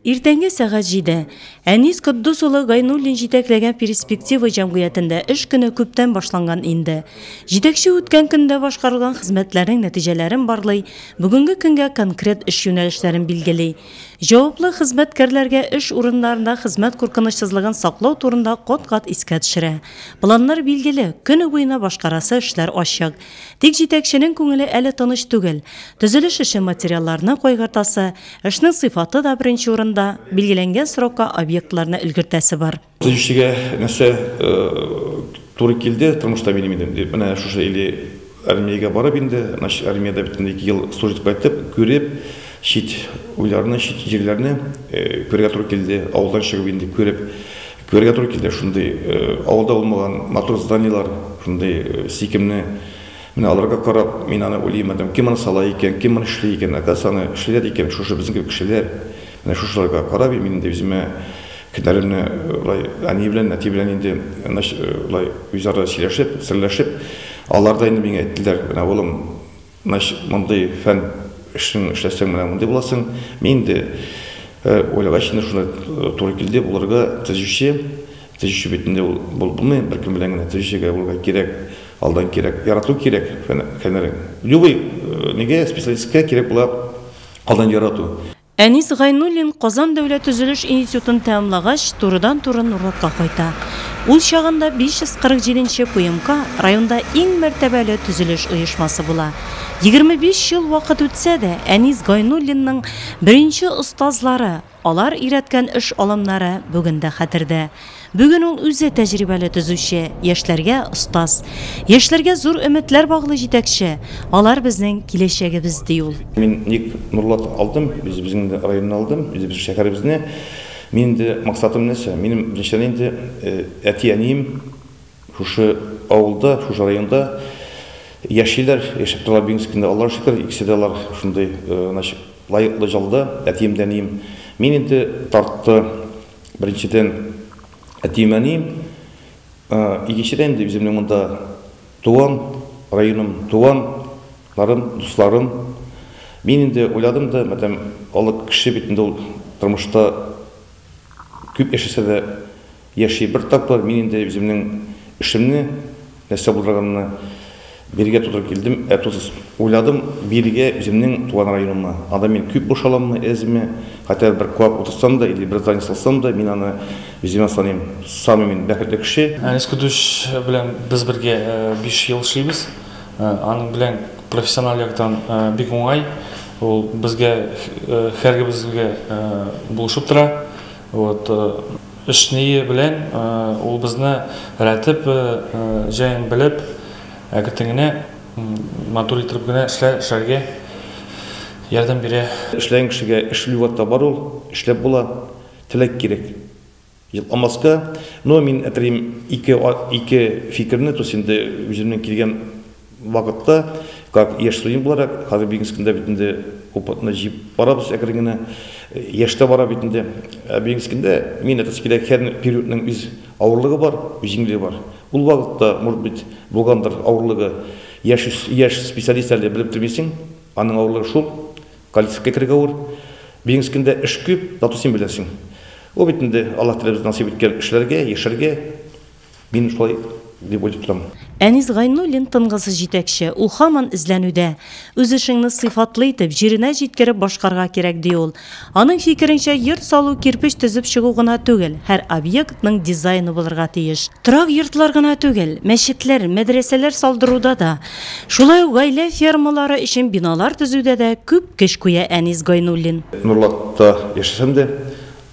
Иртәнге сәгать 7. Әнис Котдус улы Гайнуллин җитәкләгән Перспектива җәмгыятендә эш көне күптән башланган инде. Җитәкче үткән көндә башкарылган хезмәтләрнең нәтиҗәләрен барлый, бүгенге көнгә конкрет эш юнәлешләрен билгели. Җаваплы хезмәткәрләргә эш урыннарында хезмәт куркынычсызлыгын саклау турында кат-кат искә төшерә. Планнар билгеле, көне буена башкарасы эшләр ачык. Тик җитәкченең күңеле әле тыныч түгел. Төзелеш өчен материалларны кайгыртасы, эшнең сыйфаты да беренче урында, билгеләнгән срокка объектларны өлгертәсе бар. Төзүчегә нәрсә туры килде тормышта минем инде. Менә шушы или армиягә барып инде, значит, армиядә бит инде 2 ел служить кайтып, күреп, чит уйларны, чит җирләрне күрергә туры килде. Авылдан чыгып инде күреп, күрергә туры килде. Шундый авылда булмаган матур зданиелар, шундый сөйкемле. Менә аларга карап, мин аны уйлыйм, адам, кем аны сала икән, кем моны эшли икән, оказывается, аны эшлиләр икән, шушы безнең кебек кешеләр. Менә шушыларга карап, мин инде үземә көннәремне былай әни белән, әти белән инде былай үзара сөйләшеп, серләшеп, алар да инде миңа әйттеләр, менә улым, мондый фән эшен эшләсәң, менә мондый буласың. Мин инде уйлагач, инде шуны туры килде булырга төзүче. Төзүче бит инде ул булмый, беркем белән генә төзүчегә булырга кирәк, алдан кирәк, ярату кирәк фәннәрен. Любой нигә специалистка кирәк була алдан ярату. Әнис Гайнуллин Казан дәүләт төзелеш институтын тәмамлагач, турыдан-туры Нурлатка кайта. Ул чагында 547 ПМК районда иң мәртәбәле төзелеш оешмасы була. 25 ел вакыт үтсә дә, Әнис Гайнуллинның беренче остазлары, алар өйрәткән эш алымнары бүген дә хәтердә. Бүген ул үзе тәҗрибәле төзүче, яшьләргә остаз. Яшьләргә зур өметләр баглы җитәкче. Алар безнең киләчәгебез, ди ул. Мин ник Нурлат алдым, үзебезнең районны алдым, үзебезнең шәһәребезне. Мин инде максатым нәрсә? Минем беренчедән инде әти-әнием шушы авылда, шушы районда яшиләр, яшәп торалар бүгенге көндә. Аллаһка шөкер, икесе дә алар шундый, значит, лаеклы ялда, әтием дә әнием. Мин инде тартты беренчедән әтием, әнием, икенчедән инде үземнең монда туган районым, туганнарым, дусларым. Мин инде уйладым да, мәтәм, олы кеше бит инде ул тормышта күп яшәсә дә яши бер тапкыр. Мин инде үземнең эшемне, нәрсә булдырганымны биргә тутырып килдем. Тусыз уйладым, биргә үземнең туган районыма. Анда мин күп бушаламмы, әзме, хотя бер куак утырсам да, или бер здание салсам да, мин аны үземә саныйм. Самый мин бәхетле кеше. Әнис Кудуш белән без бергә 5 ел эшлибез. Аның белән профессиональ яктан бик уңай. Ул безгә, һәрберебезгә булышып тора. Вот, эш ние белән ул безне рәтеп, җаен белеп, әкрен генә матур итеп кенә эшләргә ярдәм бирә. Эшләгән кешегә эш вакытта бар ул, эшләп була, теләк кирәк. Йокламаска. Но мин әтерим ике фикерне, то есть инде үземнең килгән вакытта, как яшь студент буларак, хәзер бүгенге көндә бит инде опытны җыеп барабыз әкрен генә, яшьтә бара бит инде. Бүгенге көндә мин әйтәсе килә, һәр периодның үз авырлыгы бар, үз җиңеллеге бар. Ул вакытта, может быть, булгандыр авырлыгы, яшь специалист әле белеп тормыйсың, аның авырлыгы шул, коллективка керергә авыр. Бүгенге көндә эш күп, зато син беләсең. Ул бит инде Аллаһ Тәгалә насыйп иткән эшләргә, яшәргә мин шулай дип уйлап торам. Әнис Гайнуллин тынгысыз җитәкче, ул һаман эзләнүдә. Үз эшеңне сыйфатлы итеп, җиренә җиткереп башкарга кирәк, ди ул. Аның фикеренчә, йорт салу кирпеч төзеп чыгу гына түгел, һәр объектның дизайны булырга тиеш. Торак йортлар гына түгел, мәчетләр, мәдрәсәләр салдыруда да, шулай ук гаилә фермалары өчен биналар төзүдә дә күп көч куя Әнис Гайнуллин. Нурлатта яшәсәм дә,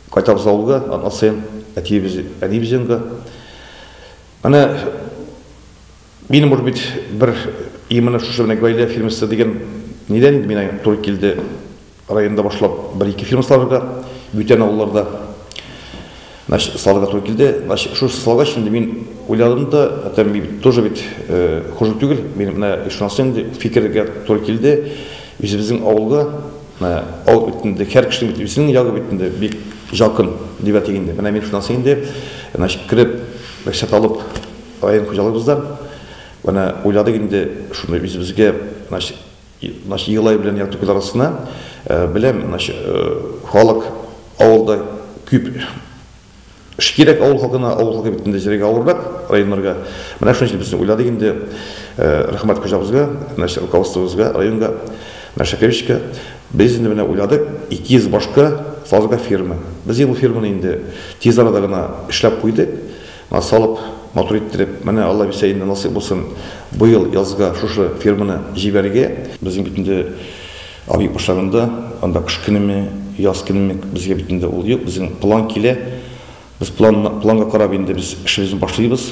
кайтабыз авылга, атна саен әтиебез, әниебез янында. Менә минем, может быть, бер именно шушы менә гаилә фирмасы дигән нидән инде миңа туры килде районда башлап бер-ике фирма салырга, бүтән авылларда. Значит, салырга туры килде. Значит, шушы салгач инде мин уйладым да, это мин тоже бит хужы түгел, мин менә ышанасың инде фикергә туры килде. Үзебезнең авылга, менә авыл бит инде һәр кешенең бит үзенең ягы бит инде бик якын дип әйтик инде. Менә мин шуннан соң инде, значит, кереп рөхсәт алып район хуҗалыгыбыздан, менә уйладык инде шуны үзебезгә, значит, Елай белән Якты Күл арасына, беләм, значит, халык авыл Авылда күп эш кирәк авыл халкына, авыл халкы бит инде җиргә авыррак районнарга. Менә шуның өчен без уйладык инде, рәхмәт хуҗабызга, нәрсә руководствобызга, районга, Шәкәвичка. Без инде менә уйладык, 200 башка салырга ферма. Без инде ул ферманы инде тиз арада гына эшләп куйдык. Менә салып, матур иттереп, менә Алла бирсә инде насыйп булсын, быел язга шушы ферманы җибәрергә. Безнең бит инде объект башлаганда, анда кыш көнеме, яз көнеме, безгә бит инде ул юк, безнең план килә. Без планга карап инде без эшебезне башлыйбыз.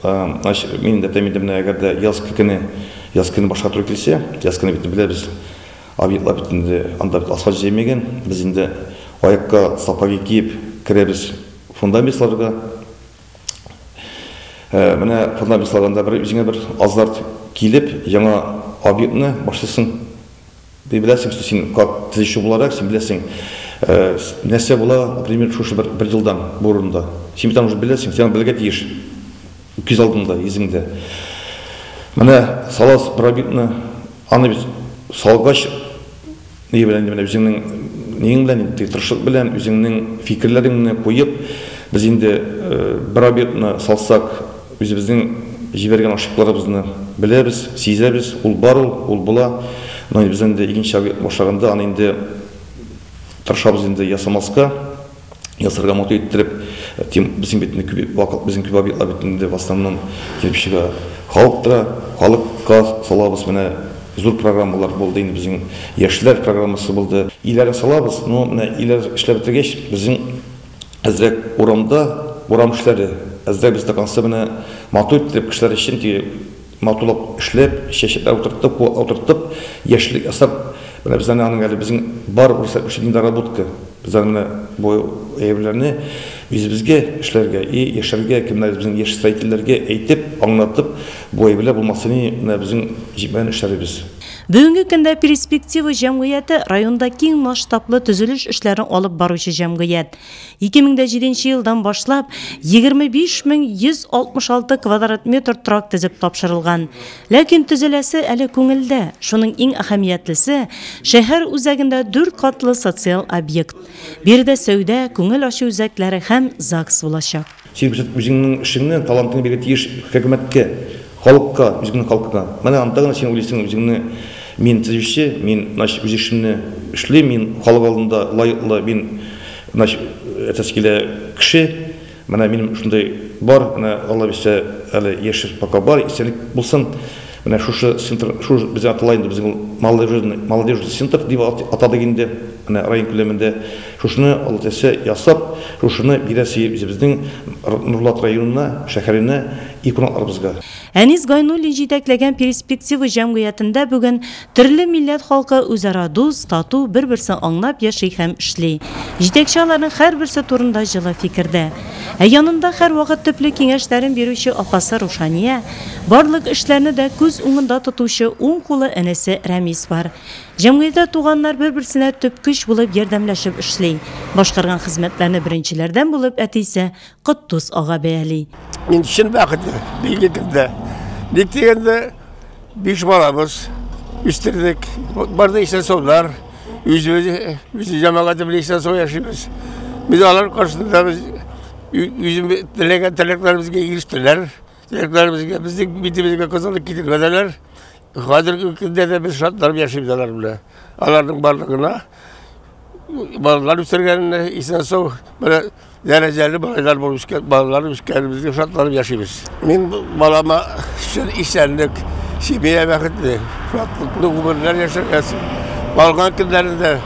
Мин дә әйтәм инде, менә әгәр дә яз көне башка туры килсә, яз көне бит беләбез, объектлар бит инде анда бит асфальт җәймәгән, без инде аякка сапоги киеп керәбез фундамент салырга. Менә фундамент салганда бер үзеңә бер азарт килеп, яңа объектны башлыйсың. Ты беләсең, что син как төзүче буларак, син беләсең, нәрсә була, например, шушы бер елдан бу урында. Син бит аны уже беләсең, син аны белергә тиеш. Күз алдыңда, йөзеңдә. Менә саласыз бер объектны, аны бит салгач, ни белән, менә үзеңнең нең белән, тырышлык белән, үзеңнең фикерләреңне куеп, без инде бер объектны салсак, үзебезнең җибәргән ошибларыбызны беләбез, сизәбез, ул бар ул була. Но без инде икенче объект башлаганда, аны инде тырышабыз инде ясамаска, ясарга матур иттереп, безнең бит инде күп вакыт, безнең күп объектлар бит инде в основном килеп чыга. Халык тора, халыкка салабыз, менә зур программалар булды инде, безнең яшьләр программасы булды. Өйләрне салабыз, но менә өйләр эшләп бетергәч, безнең әзрәк урамда, урам эшләре, әзрәк без до конца менә матур иттереп кешеләр өчен теге матурлап эшләп, чәчәкләр утыртып, куаклар утыртып, яшьлек ясап, менә без аның әле безнең бар русча недоработка. Без аны менә бу әйберләрне үзебезгә эшләргә и яшәргә, кемнәр безнең яшь строительләргә әйтеп, аңлатып, бу әйберләр булмаса ни, менә безнең җитмәгән эшләребез. Бүгенге көндә Перспектива җәмгыяте районда киң масштаблы төзелеш эшләрен алып баручы җәмгыять. 2007 елдан башлап 25166 квадрат метр торак төзеп тапшырылган. Ләкин төзеләсе әле күңелдә. Шуның иң әһәмиятлесе шәһәр үзәгендә 4 катлы социаль объект. Биредә сәүдә, күңел ачу үзәкләре һәм ЗАГС булачак. Син үзеңнең эшеңне, талантыңны бирергә тиеш хөкүмәткә, халыкка, үзеңнең халкыңа. Менә анда гына син уйлыйсың үзеңне, мин төзүче, мин, значит, үз эшемне эшлим, мин халык алдында лаеклы, мин, значит, әтәс килә кеше, менә минем шундай бар, менә Алла бирсә, әле яшь пока бар, исәнлек булсын. Менә шушы центр, шушы безнең атала инде, безнең молодежный центр дип атадык инде, менә район күләмендә. Шушыны Алла теләсә ясап, шушыны бирәсе үзебезнең Нурлат районына, шәһәренә и кунакларыбызга. Әнис Гайнуллин җитәкләгән Перспектива җәмгыятендә бүген төрле милләт халкы үзара дус, тату, бер-берсен аңлап яши һәм эшли. Җитәкче аларның һәрберсе турында җылы фикердә. Ә янында һәрвакыт төпле киңәшләрен бирүче апасы Рушания, барлык эшләрне дә күз уңында тотучы уң кулы энесе Рәмис бар. Җәмгыятьтә туганнар бер-берсенә төп көч булып ярдәмләшеп эшли. Башкарган хезмәтләрне беренчеләрдән булып әтисе Котдус ага бәяли. Мин чын бәхетле, билге көндә. Ник дигәндә, 5 балабыз үстердек. Бар да исән саулар. Үзебез, үз җәмәгате белән исән сау яшибез. Без алар каршында без үзебез теләгән теләкләребезгә ирештеләр. Теләкләребезгә, безнең битебезгә кызыллык китермәделәр. Хәзерге көндә дә без шатланып яшибез алар белән. Аларның барлыгына, балалар үстергәненә исән сау, менә дәрәҗәле балалар булып үскән, балалар үскәнебезгә шатланып яшибез. Мин балама чын исәнлек, семья бәхетле, шатлыклы гомерләр яшәргә Калган көннәрендә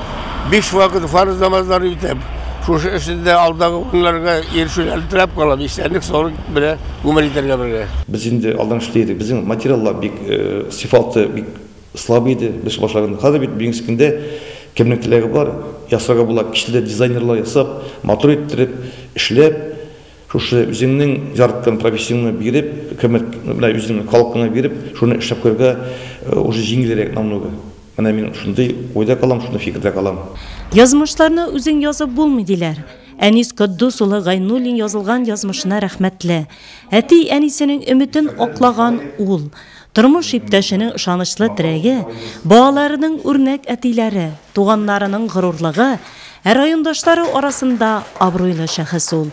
5 вакыт фарыз намазлары үтәп, шушы эшендә алдагы көннәргә ирешүләрен теләп калам, исәнлек, саулык белән гомер итәргә бергә. Без инде алдан эшли идек, безнең материаллар бик сыйфаты бик слабый иде, без башлаганда. Хәзер бит бүгенге көндә кемнең теләге бар, ясарга була, кешеләр дизайнерлар ясап, матур иттереп, эшләп, шушы үзеңнең яраткан профессияңне биреп, хөкүмәт белән үзеңнең халкыңа биреп, шуны эшләп куярга уже җиңелрәк намного. Менә мин шундый уйда калам, шундый фикердә калам. Язмышларны үзең язып булмый диләр. Әнис Котдус улы Гайнуллин язылган язмышына рәхмәтле. Әти әнисенең өметен аклаган ул. Тормыш иптәшенең ышанычлы терәге, балаларының үрнәк әтиләре, туганнарының горурлыгы, Ә райондашлары арасында абруйлы шәхес ул.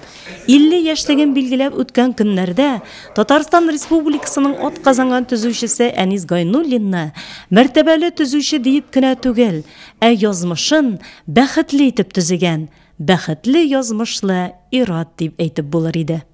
50 яшьлеген билгеләп үткән көннәрдә Татарстан Республикасының атказанган төзүчесе Әнис Гайнуллинны мәртәбәле төзүче диеп кенә түгел, ә язмышын бәхетле итеп төзегән, бәхетле язмышлы ир-ат дип әйтеп булыр иде.